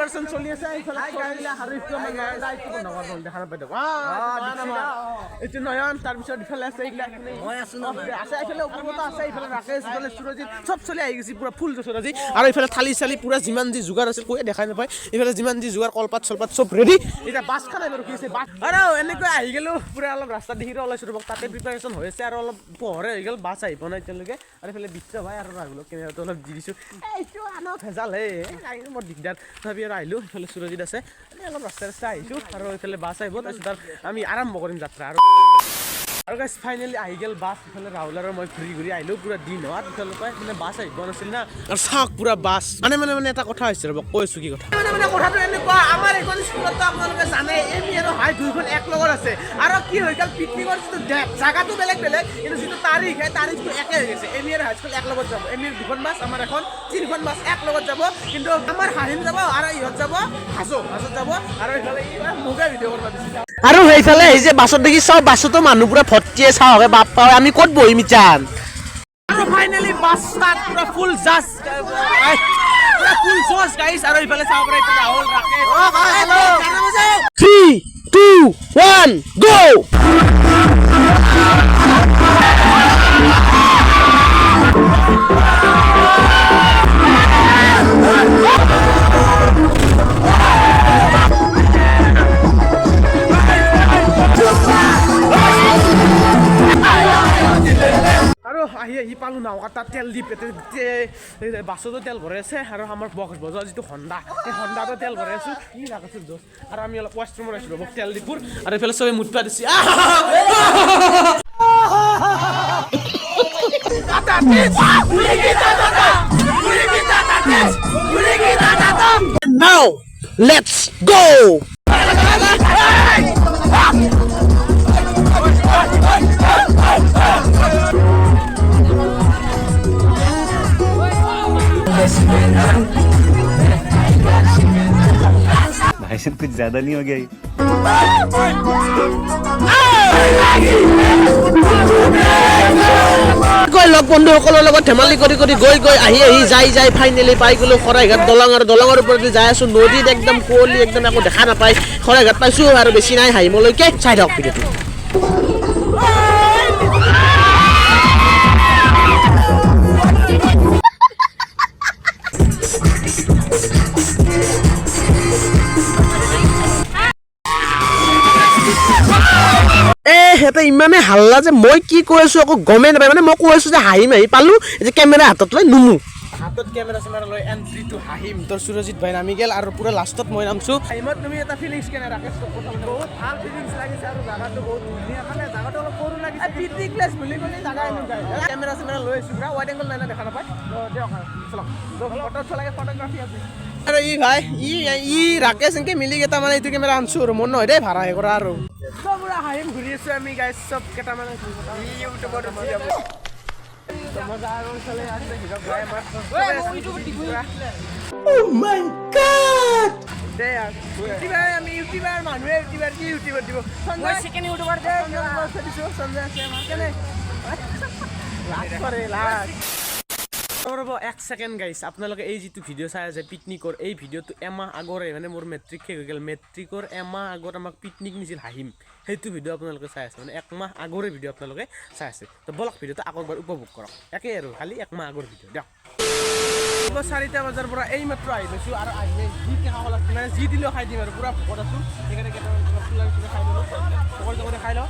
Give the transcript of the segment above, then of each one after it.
Preparation চলি আছে। এইফালে দেখা নাপাই দিয়ক। এইটো নয়ন, তাৰপিছত ইফালে আছে এইবিলাক। মই আছো। আছে এইফালে অপূৰ্বতা আছে, এইফালে ৰাকেশ, ইফালে সুৰজিত, চব চলি আহি গৈছে পুৰা ফুল জোচত আজি। আৰু এইফালে থালি চালি পুৰা যিমান যি যোগাৰ আছিল, কৈয়ে দেখাই নাপায়। এইফালে যিমান যি যোগাৰ, কলপাত চলপাত চব ৰেডি। এতিয়া বাছখন আহিব ৰখি আছে বাছ। আৰু এনেকৈ আহি গ'লো, পুৰা অলপ ৰাস্তা দেখি ওলাইছোঁ ৰ'ব। তাতে প্ৰিপাৰেশ্যন হৈ আছে আৰু অলপ পোহৰে হৈ গ'ল, বাছ আহি পোৱা নাই এতিয়ালৈকে। আৰু এইফালে বিশ্ব ভাই আৰু ৰাহুলক কেমেৰাটো অলপ দি দিছোঁ। এইটো আনক ভেজাল হে, বৰ দিগদাৰ। তথাপি আৰু আহিলোঁ। ইফালে সুৰজিত আছে। এনেই অলপ ৰাস্তা ৰাস্তা আহিছোঁ আৰু এইফালে বাছ আহিব, তাৰপিছত আৰু আমি আৰম্ভ কৰিম যাত্ৰা। আৰু গাইছ, ফাইনেলি আহি গ'ল বাছ। ইফালে ৰাহুল আৰু মই ঘূৰি ঘূৰি আহিলোঁ পুৰা দিন হোৱাত ইফালৰ পৰাই, মানে বাছ আহিব নাছিল না। আৰু চাওক পুৰা বাছ মানে মানে মানে এটা কথা হৈছে, ৰ'ব, কৈ আছোঁ কি কথা। মানে কথাটো এনেকুৱা, আমাৰ এইখন স্কুলতো আপোনালোকে জানে, এম ই আৰু হাই দুইখন এক লগত আছে। আৰু কি হৈ গ'ল, পিকনিকৰ যিটো ডেট, জাগাটো বেলেগ বেলেগ, কিন্তু যিটো তাৰিখ, সেই তাৰিখটো একে হৈ গৈছে। এম ই আৰু হাইস্কুল এক লগত যাব। এম ইৰ দুখন বাছ, আমাৰ এখন, তিনিখন বাছ এক লগত যাব। কিন্তু আমাৰ হাহিম যাব আৰু ইহঁত যাব হাজো, হাজোত যাব। আৰু এইফালে মোকে ভিডিঅ' কৰিব দিছে। আৰু সেইফালে এই যে বাছত দেখি চাওঁ, বাছতো মানুহ পুৰা ভৰ্তিয়ে। চাওঁ, বাপ পাওঁ, আমি ক'ত বহিম ইচান? আৰু ফাইনেলি বাছ ষ্টাৰ্ট, পুৰা ফুল জাছ, পুৰা ফুল জোছ গাইছ। আৰু ইফালে চাব পাৰে এইটো ৰাহুল, ৰাকেশ। 3, 2, 1, go! আৰু আহি আহি পালোঁ নাওকাটা তেল দি পেটে। বাছতো তেল ভৰাই আছে আৰু আমাৰ বক্স বজোৱা যিটো হণ্ডা, সেই হণ্ডাটো তেল ভৰাই আছোঁ। কি ৰাখিছোঁ দোষ। আৰু আমি অলপ ৱাছৰুমত আহিছিলোঁ ৰ'ব, তেল ডিপুৰ। আৰু এইফালে চবে মুঠপা দিছে। Now, let's go! भाई साहब, कुछ ज्यादा नहीं हो गया ये? গৈ লগ বন্ধুসকলৰ লগত ধেমালি কৰি কৰি গৈ গৈ আহি আহি যাই যাই ফাইনেলি পাই গ'লো শৰাইঘাট দলং। আৰু দলঙৰ ওপৰেদি যাই আছো, নদীত একদম কুঁৱলী, একদম একো দেখা নাপায়। শৰাইঘাট পাইছো আৰু বেছি নাই হাহিমলৈকে। চাই থাকক ভিডিঅ'টো। এ সিহঁতে ইমানেই হাল্লা যে মই কি কৈ আছো একো গমেই নাপায়। মানে মই কৈ আছো যে হাঁহিম আহি পালো, যে কেমেৰা হাতত লৈ নুমু। হাতত কেমেৰা চেমেৰা লৈ এণ্ট্ৰি টু হাহিম। তোৰ সুৰজিত ভাই নামি গ'ল আৰু পুৰা লাষ্টত মই নামছো। হাহিমত তুমি এটা ফিলিংছ কেনে, ৰাকেশ? বহুত ভাল ফিলিংছ লাগিছে আৰু জাগাটো বহুত ধুনীয়া, মানে জাগাটো অলপ সৰু লাগিছে। পিকনিক প্লেচ বুলি ক'লে জাগা এনেকুৱাই। কেমেৰা চেমেৰা লৈ আহিছো, পুৰা ৱাইড এংগল নাই না, দেখা নাপায়। তো দিয়ক আৰু চলক, ফটো উঠব লাগে, ফটোগ্ৰাফি আছে। আৰু ই ভাই ই ই ৰাকেশ এনেকে মিলি কেইটা মানে এইটো কেমেৰা আনছো আৰু মোৰ নহয় দেই, ভাড়াহে কৰা। আৰু চব পুৰা হাহিম ঘূৰি আছো আমি গাইছ, চব কেইটামান। ইউটিউবত উঠি যাব। মজা। আৰু ইফালে আছে হিৰক ভাই আমাৰ। দে আৰু ইউটিউবাৰ, আমি ইউটিউবাৰ মানুহে ইউটিউবাৰ কি ইউটিউবাৰ দিব। Sanjay second YouTuber. সঞ্জয় দিছোঁ, সঞ্জয় আছে আমাৰ। কেনে লাজ কৰে, লাজ। ৰ'ব এক ছেকেণ্ড গাইছ, আপোনালোকে এই যিটো ভিডিঅ' চাই আছে পিকনিকৰ, এই ভিডিঅ'টো এমাহ আগৰে, মানে মোৰ মেট্ৰিক শেষ হৈ গ'ল, মেট্ৰিকৰ এমাহ আগত আমাক পিকনিক নিছিল হাহিম, সেইটো ভিডিঅ' আপোনালোকে চাই আছে। মানে একমাহ আগৰে ভিডিঅ' আপোনালোকে চাই আছে। তো বলক, ভিডিঅ'টো আকৌ এবাৰ উপভোগ কৰক। একেই আৰু, খালি একমাহ আগৰ ভিডিঅ' দিয়ক। 4টা বজাৰ পৰা এইমাত্ৰ আহি পাইছোঁ। আৰু আহি যি কেঁচা কল আছে, মানে যি দিলেও খাই দিম আৰু পুৰা ভোকত আছোঁ। সেইকাৰণে কেইটামান অলপ খোলা কিবা খাই ল'লোঁ, পকৰি চকৰি খাই লওঁ।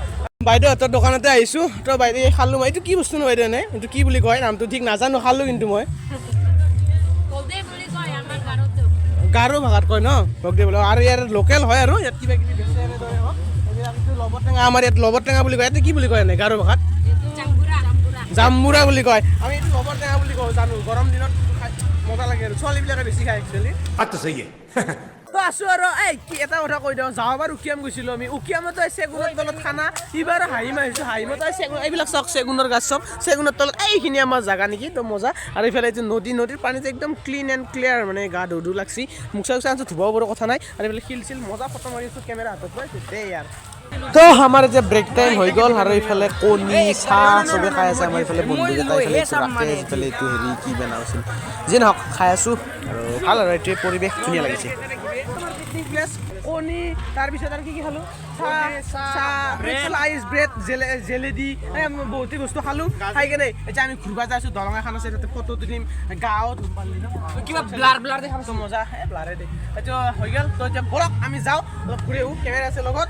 বাইদেউহঁতৰ দোকানতে আহিছোঁ। তো বাইদেউ, খালোঁ মই। এইটো কি বস্তু নো বাইদেউ? এনে এইটো কি বুলি কয়, নামটো ঠিক নাজানো, খালোঁ কিন্তু মই। কদে বুলি কয় আমাৰ গাঁৱতো। গাৰো ভাষাত কয় ন ভগদে বুলি। আৰু ইয়াৰ লোকেল হয়। আৰু ইয়াত কিবা কিবি বেচে এনেদৰে হওক, এইবিলাক। এইটো লবৰ টেঙা, আমাৰ ইয়াত লবৰ টেঙা বুলি কয়। ইয়াতে কি বুলি কয় এনে গাৰো ভাষাত? এইটো জাম্বুৰা, জাম্বুৰা। জামুৰা বুলি কয়। আমি এইটো লবৰ টেঙা বুলি কওঁ জানো। গৰম দিনত খাই মজা লাগে আৰু ছোৱালীবিলাকে বেছি খায় একচুৱেলি। बात तो सही है। তো আছো আৰু। এই কি এটা কথা কৈ দিওঁ, যোৱাবাৰ উকিয়াম গৈছিলোঁ আমি, উকিয়ামতো চেগুনৰ তলত খানা। এইবাৰ হাহিম আহিছোঁ, হাহিমতো চেগুন, এইবিলাক চাওক, চেগুনৰ গছ চব, চেগুনৰ তলত এইখিনি আমাৰ জাগা নেকি। তো মজা। আৰু এইফালে এইটো নদী, নদীৰ পানীটো একদম ক্লিন এণ্ড ক্লিয়াৰ, মানে গা ধু ধু লাগছি। মুখ চাক আনছো, ধুবও বড় কথা নাই। আৰু এইফালে শিল চিল, মজা ফটো মাৰি আছোঁ কেমেৰা হাতত লৈ দেই। আৰু তো আমাৰ যে ব্ৰেক টাইম হৈ গ'ল। আৰু এইফালে কণী চাহ চবে খাই আছে। আমাৰ এইফালে বন্ধুকেইটা, এইফালে এইটো ৰাকেশ, এইফালে এইটো হেৰি কি বনাইছিল, যি নহওক খাই আছোঁ আৰু ভাল। আৰু এইটোৱে পৰিৱেশ ধুনীয়া লাগিছে। প্লেচ। কণী, তাৰপিছত আৰু কি কি খালোঁ? চাহ, স্লাইচ ব্ৰেড, জেলেদি, বহুতে বস্তু খালোঁ। খাই কেনে এতিয়া আমি ঘূৰিব যাই আছোঁ। দলং এখন আছে, তাতে ফটো তুলিম। গাঁৱত কিবা ব্লাৰ ব্লাৰ দেখা পাইছোঁ, মজা। এই ব্লাৰে দে, এইটো হৈ গ'ল। তো এতিয়া ব'লক, আমি যাওঁ, অলপ ঘূৰি আহোঁ। কেমেৰা আছে লগত।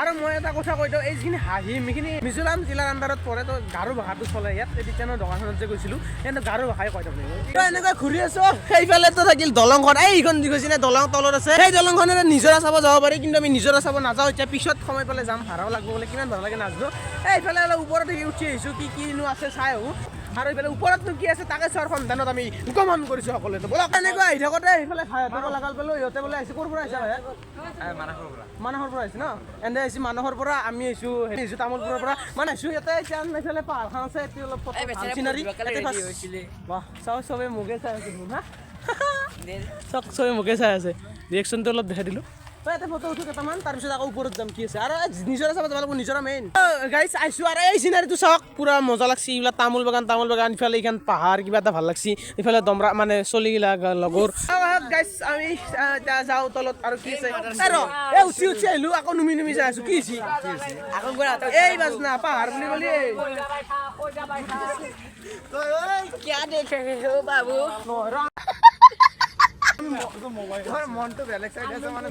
আৰু মই এটা কথা কৈ দিওঁ, এই যিখিনি হাঁহিম, এইখিনি মিজোৰাম জিলাৰ আণ্ডাৰত পৰে। তো গাৰো ভাষাটো চলে ইয়াত। এই তেতিয়া দোকানখনত যে গৈছিলোঁ, কিন্তু গাৰো ভাষাই কয় তাৰমানে। তো এনেকৈ ঘূৰি আছোঁ। সেইফালেতো থাকিল দলংখন। এইখন যি গৈছে নে, দলং তলত আছে। সেই দলংখনেৰে নিজৰা চাব যাব পাৰি, কিন্তু আমি নিজৰা চাব নাযাওঁ এতিয়া। পিছত সময় পালে যাম। ভাড়াও লাগিব বোলে, কিমান ভাড়া লাগে নাজানো। এইফালে অলপ ওপৰত উঠি আহিছোঁ, কি কিনো আছে চাই আহোঁ। আৰু এইফালে ওপৰতনো কি আছে, তাকে চোৱাৰ সন্ধানত আমি গমন কৰিছোঁ সকলোৱে। ব'লক। এনেকৈ আহি থাকোঁতে এইফালে ভাইহঁতকো লগাল পালোঁ। ইহঁতে বোলে আহিছে। ক'ৰ পৰা আহিছে ভাই? মানসৰ পৰা আহিছে ন? এনে আহিছে মানসৰ পৰা। আমি আহিছোঁ, হেৰি আহিছোঁ তামোলপুৰৰ পৰা। মানে আহিছোঁ ইয়াতে। এতিয়া এইফালে পাহাৰখন আছে, এতিয়া অলপ চিনাৰী। বাহ, চাওঁ, চবে মোকে চাই আছে। হা, চব চবে মোকে চাই আছে। ৰিয়েকশ্যনটো অলপ দেখাই দিলোঁ। তই ইয়াতে ফটো উঠো কেইটামান, তাৰপিছত আকৌ ওপৰত যাম, কি আছে। আৰু নিজৰা চাব যাব লাগিব, নিজৰা মেইন। গাইছ, আহিছোঁ আৰু এই চিনাৰীটো চাওক, পূৰা মজা লাগছি। এইবিলাক তামোল বাগান, তামোল বাগান, ইফালে এইখন পাহাৰ, কিবা এটা ভাল লাগছি। ইফালে দমৰা মানে চলিগিলা লগৰ। গাইছ, আমি এতিয়া যাওঁ তলত আৰু কি আছে। ৰ, এই উঠি উঠি আহিলোঁ, আকৌ নুমি নুমি যাই আছোঁ। কি হৈছে এই বাজনা? পাহাৰ বুলি ক'লি। বাবু। মনটো বেলেগ চাইড আছে মানে।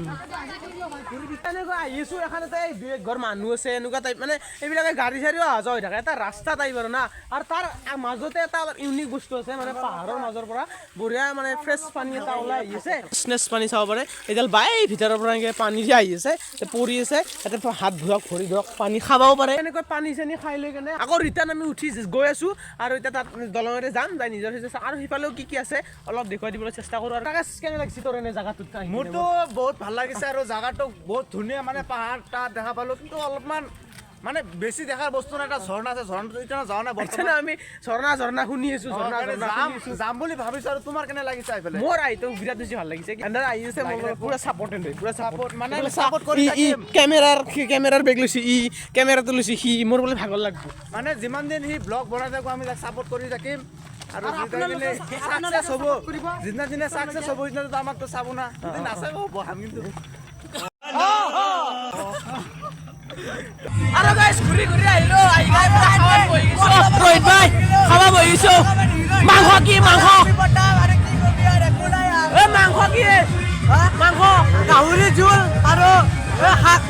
এনেকুৱা আহিছোঁ, এখনতে এই দুই এক ঘৰ মানুহ আছে, এনেকুৱা টাইপ। মানে এইবিলাকে গাড়ী চাড়ীও অহা যোৱা হৈ থাকে। এটা ৰাস্তা টাইপ আৰু না, আৰু তাৰ মাজতে এটা অলপ ইউনিক বস্তু আছে। মানে পাহাৰৰ মাজৰ পৰা বঢ়িয়া মানে ফ্ৰেছ পানী এটা ওলাই আহি আছে। ফ্ৰেছ পানী চাব পাৰে। এডাল বাই ভিতৰৰ পৰা এনেকৈ পানী যে আহি আছে, পৰি আছে। তাতে হাত ধোৱক, ভৰি ধোৱক, পানী খাবও পাৰে। এনেকৈ পানী চানী খাই লৈ কেনে আকৌ ৰিটাৰ্ণ আমি উঠি গৈ আছোঁ। আৰু এতিয়া তাত দলঙেৰে যাম, যাই নিজৰ আৰু সিফালেও কি কি আছে অলপ দেখুৱাই দিবলৈ চেষ্টা কৰোঁ। আৰু তাকে কেনে লাগিছে তোৰ এনে জেগাটোত? মোৰতো বহুত ভাল লাগিছে আৰু জেগাটো বহুত ধুনীয়া। মানে পাহাৰ তাত দেখা পালোঁ, কিন্তু অলপমান মানে বেছি দেখাৰ বস্তু নাই। এটা ঝৰ্ণা আছে, ঝৰ্ণাটো এতিয়া যোৱা নাই বৰ্তমান। আমি ঝৰ্ণা ঝৰ্ণা শুনি আছোঁ, ঝৰ্ণা ঝৰ্ণা যাম বুলি ভাবিছোঁ। আৰু তোমাৰ কেনে লাগিছে আহি পেলাই? মোৰ আহিতো বিৰাট বেছি ভাল লাগিছে। আহি আছে পুৰা ছাপৰ্ট, পুৰা ছাপৰ্ট। মানে ছাপৰ্ট কৰি কেমেৰাৰ বেগ লৈছে ই, কেমেৰাটো লৈছে সি। মোৰ বোলে ভাগৰ লাগব। মানে যিমান দিন সি ব্লগ বনাই থাকোঁ, আমি তাক ছাপৰ্ট কৰি থাকিম। আৰু চাকচেছ হ'ব, যিদিনা দিনা চাকচেছ হ'ব, সিদিনাটো আমাকতো চাব না। যদি নাচাব হ'ব, আমি কিন্তু। আৰু গাইছ, ঘূৰি ঘূৰি আহিলো। আহি ৰোহিত ভাই, খাব বহিছো। মাংস কি? মাংস, মাংস কি? মাংস গাহৰি জোল আৰু শাক।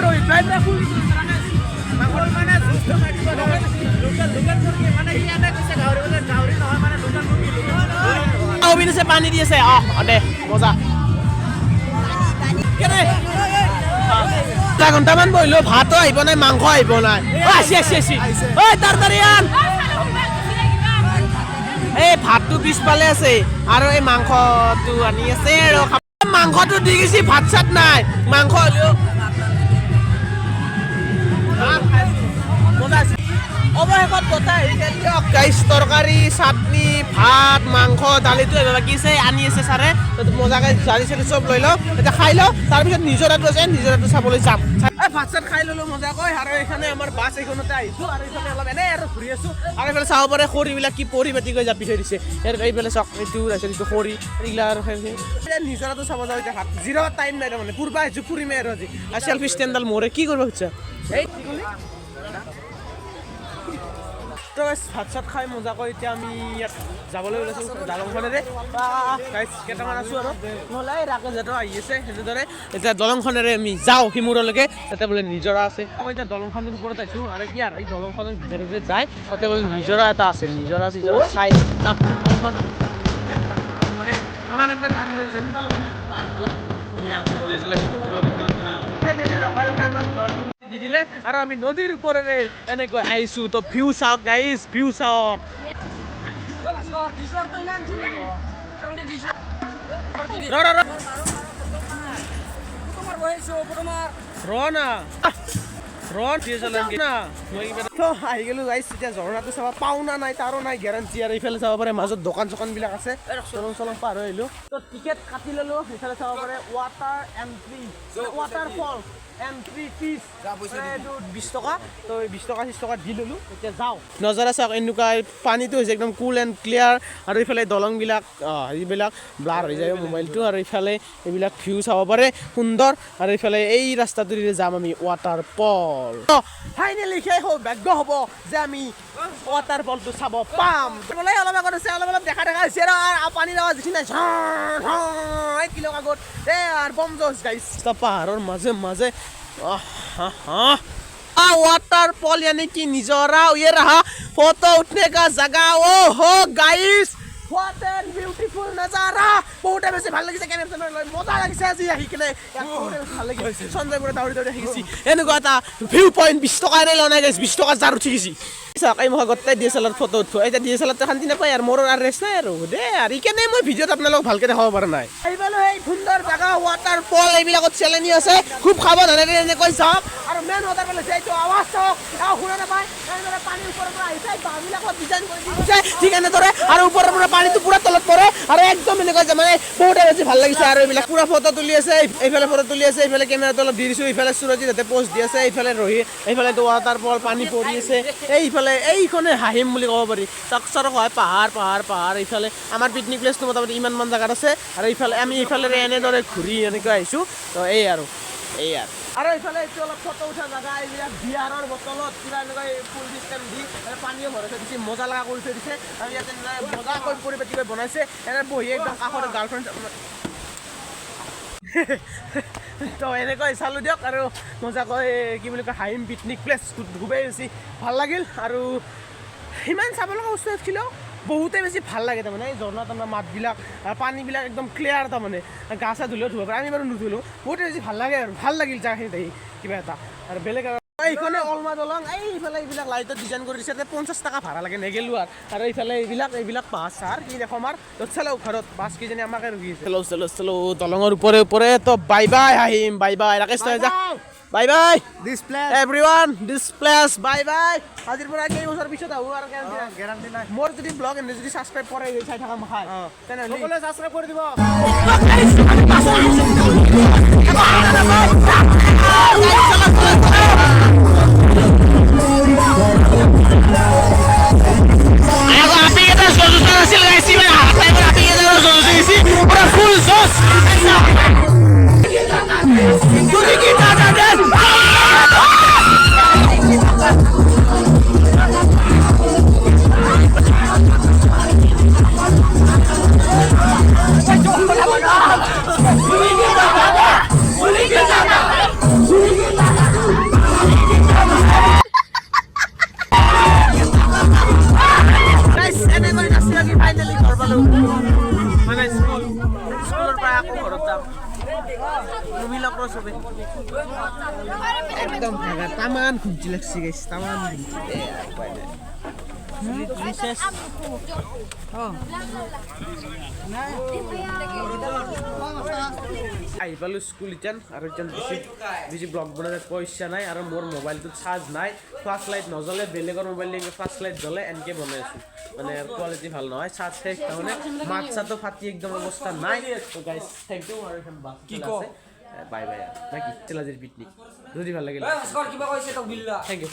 ৰোহিত ভাই, মানে অবিনাশে পানী দি আছে। অ দে, মজা। কেনে আধা ঘণ্টামান বহিলো, ভাতো আহিব নাই, মাংস আহিব নাই। আসি আসি আসি, ঐ তাড়াতাড়ি আন। এই ভাতটো পিছফালে আছে আৰু এই মাংসটো আনি আছে। আৰু মাংসটো দি গৈছি, ভাত চাত নাই। মাংস হ'লেও অৱশেষত বতাহ আহি গ'ল দিয়ক গাইছ। তৰকাৰী, চাটনি, ভাত, মাংস, দালিটো এইবাৰ বাকী আছে, আনি আছে ছাৰে। মজাকৈ দালি চালি চব লৈ লওঁ, এতিয়া খাই লওঁ। তাৰপিছত নিজৰাটো আছে, নিজৰাটো চাবলৈ যাম। এই ভাত চাত খাই ল'লোঁ মজাকৈ। আৰু এইখনে আমাৰ বাছ, এইখনতে আহিছোঁ। আৰু এইফালে অলপ এনেই আৰু ঘূৰি আছোঁ। আৰু এইফালে চাব পাৰে, খৰিবিলাক কি পৰিপাটিকৈ জাপি থৈ দিছে। ইয়াৰ এইফালে চাওক, এইটো তাৰপিছত এইটো খৰি এইগিলা। আৰু নিজৰাটো চাব যাওঁ এতিয়া। হাত জিৰ' টাইম নাই, তাৰমানে ফুৰিব আহিছোঁ, ফুৰিমেই আৰু আজি। আৰু চেল্ফি ষ্টেণ্ডডাল মোৰে। কি কৰিব খুজিছা? এই কি ক'লি? তো ভাত চাত খাই মজাকৈ এতিয়া আমি ইয়াত যাবলৈ ওলাইছোঁ দলংখনেৰে। গাইছ, কেইটামান আছোঁ আৰু, নহ'লে এই ৰাকেশহঁতো আহি আছে। সেনেদৰে এতিয়া দলংখনেৰে আমি যাওঁ সিমূৰলৈকে, তাতে বোলে নিজৰা আছে। মই এতিয়া দলংখনৰ ওপৰত আহিছোঁ। আৰু ইয়াৰ এই দলংখনৰ ভিতৰে ভিতৰে যায়, তাতে বোলে নিজৰা এটা আছে। নিজৰা চিজৰা চাই দি দিলে। আৰু আমি নদীৰ ওপৰেৰে এনেকৈ আহিছোঁ। তো ভিউ চাওক গাইজ, ভিউ চাওক। ৰ ৰ ৰ না, ৰ না। তো আহি গ'লো গাইজ। এতিয়া ঝৰ্ণাটো চাব পাওঁ না নাই, তাৰো নাই গেৰাণ্টি। আৰু এইফালে চাব পাৰে, মাজত দোকান চোকানবিলাক আছে। দলং চলং পাৰ হৈ আহিলোঁ। তো টিকেট কাটি ল'লোঁ। সেইফালে চাব পাৰে, water entry, waterfall entry fees এইটো 20 টকা। তো 20 টকা 30 টকা দি ল'লোঁ, এতিয়া যাওঁ। নজাৰা চাওক, এনেকুৱা পানীটো হৈছে একদম কুল এণ্ড ক্লিয়াৰ। আৰু এইফালে দলংবিলাক, এইবিলাক ব্লাৰ হৈ যায় মোবাইলটো। আৰু এইফালে এইবিলাক ভিউ চাব পাৰে, সুন্দৰ। আৰু এইফালে এই ৰাস্তাটোৰে যাম আমি ৱাটাৰফল। ফাইনেলি সেই সৌভাগ্য হ'ব যে আমি ৱাটাৰফলটো চাব পাম। বোলে অলপ আগত হৈছে, অলপ অলপ দেখা দেখা হৈছে আৰু পানীৰ আৱাজ যিখিনি কিলো আগত এই আৰু বম জোচ গাইছ। পাহাৰৰ মাজে মাজে वाटरफॉल यानी कि निजोरा, ये रहा फोटो उठने का जगह। ओ हो गाइस, what an beautiful नजारा। বহুতে বেছি ভাল লাগিছে, কেমেৰা লৈ মজা লাগিছে আজি আহি কিনে ইয়াত, বহুতে বেছি ভাল লাগিছে। সঞ্জয় পুৰা দৌৰি দৌৰি আহি গৈছে। এনেকুৱা এটা ভিউ পইণ্ট 20 টকা এনেই লোৱা নাই গাইছ, 20 টকা জাৰ উঠি গৈছে। চাওক, এই মই গোটেই DSLR photo উঠো। এতিয়া DSLR শান্তি নাপায় আৰু মোৰ আৰু ৰেষ্ট নাই আৰু দে আৰু এইকাৰণে মই ভিডিঅ'ত আপোনালোকক ভালকৈ দেখাব পৰা নাই। আহি পালোঁ সেই সুন্দৰ জেগা ৱাটাৰফল। এইবিলাকত চেলেনি আছে, খুব সাৱধানেৰে এনেকৈ যাওক। আৰু মেইন ৱাটাৰফল হৈছে এইটো, আৱাজ চাওক, শুনা নাপায়। এনেদৰে পানীৰ ওপৰৰ পৰা আহিছে, বাঁহবিলাকত ডিজাইন কৰি দি দিছে ঠিক এনেদৰে। আৰু ওপৰৰ পৰা পানীটো পুৰা তলত পৰে আৰু একদম এনেকুৱা যে মানে বহুতে বেছি ভাল লাগিছে। আৰু এইবিলাক পুৰা ফটো তুলি আছে, এইফালে ফটো তুলি আছে, এইফালে কেমেৰাটো অলপ দি দিছোঁ, এইফালে সুৰজিত হাতে প'জ দি আছে, এইফালে ৰহি, এইফালেতো ৱাটাৰফল পানী পৰি আছে। এইফালে এইখনে হাহিম বুলি ক'ব পাৰি। চাকচাৰ হয় পাহাৰ পাহাৰ পাহাৰ। এইফালে আমাৰ পিকনিক প্লেচটো মোটামুটি ইমানমান জেগাত আছে। আৰু এইফালে আমি এইফালেৰে এনেদৰে ঘূৰি এনেকৈ আহিছোঁ। তো এই আৰু এই আৰু আৰু এইফালে এইটো অলপ ফটো উঠা জেগা। এইবিলাক বিয়াৰৰ বটলত কিবা এনেকুৱা ফুল চিষ্টেম দি পানীও ভৰাই থৈ দিছে, মজা লগা কৰি থৈ দিছে। আৰু ইয়াতে মজাকৈ পৰিপাটিকৈ বনাইছে, এনে বহি একদম কাষৰ গাৰ্লফ্ৰেণ্ড। তো এনেকৈ চালোঁ দিয়ক আৰু মজাকৈ কি বুলি কয় হাহিম পিকনিক প্লেচ খুবেই বেছি ভাল লাগিল। আৰু সিমান চাব লগা বস্তু নাছিলেও বহুতে বেছি ভাল লাগে। তাৰমানে এই ঝৰ্ণা তৰ্ণা মাতবিলাক আৰু পানীবিলাক একদম ক্লিয়াৰ, তাৰমানে গা চা ধুলেও ধুব পাৰে, আমি বাৰু নুধুলোঁ। বহুতে বেছি ভাল লাগে আৰু ভাল লাগিল জেগাখিনিত আহি কিবা এটা আৰু বেলেগ। আৰু এইখনে অলমা দলং, এইফালে এইবিলাক লাইটত ডিজাইন কৰি দিছে, 50 টকা ভাড়া লাগে, নেগেলো। আৰু আৰু এইফালে এইবিলাক এইবিলাক পাহাৰ চাহাৰ কি দেখো আমাৰ চলো ঘৰত বাছ কেইজনী আমাকে ৰখি আছে। চলো চলো চলো দলঙৰ ওপৰে ওপৰে। তো bye bye Hahim, bye bye Rakesh, যা, bye bye this place everyone, this place bye bye. আজিৰ পৰা কেইবছৰ পিছত আহোঁ আৰু গেৰাণ্টি নাই। মোৰ যদি ব্লগ এনে যদি ছাবস্ক্ৰাইব কৰে চাই থকা মাখাই তেনেহ'লে সকলোৱে ছাবস্ক্ৰাইব কৰি দিব। ফুল জোশ। এনেকৈ নাচি লাগি ফাইনেলি ঘৰ পালোঁ, মানে স্কুল স্কুলৰ পৰা আকৌ ঘৰত যাম। নুমিলক ৰ চবে একদম ভাগা, তামান ঘুমটি লাগছি গাইছ, তামান ঘুমটি। উপায় নাই। আহি পালোঁ স্কুল এতিয়া। আৰু এতিয়া বেছি বেছি ব্লগ বনাব পইচা নাই আৰু মোৰ মোবাইলটোত চাৰ্জ নাই, ফ্লাছ লাইট নজ্বলে, বেলেগৰ মোবাইল ফ্লাছ লাইট জ্বলে, এনেকৈ বনাই আছোঁ, মানে কোৱালিটি ভাল নহয়, চাৰ্জ শেষ, তাৰমানে মাত চাতো ফাটি একদম অৱস্থা নাই। তো গাইছ thank U. আৰু এখন বাছ আছে, বাই বাই। নাকি চিলাজিৰ পিকনিক যদি ভাল লাগিল, thank U.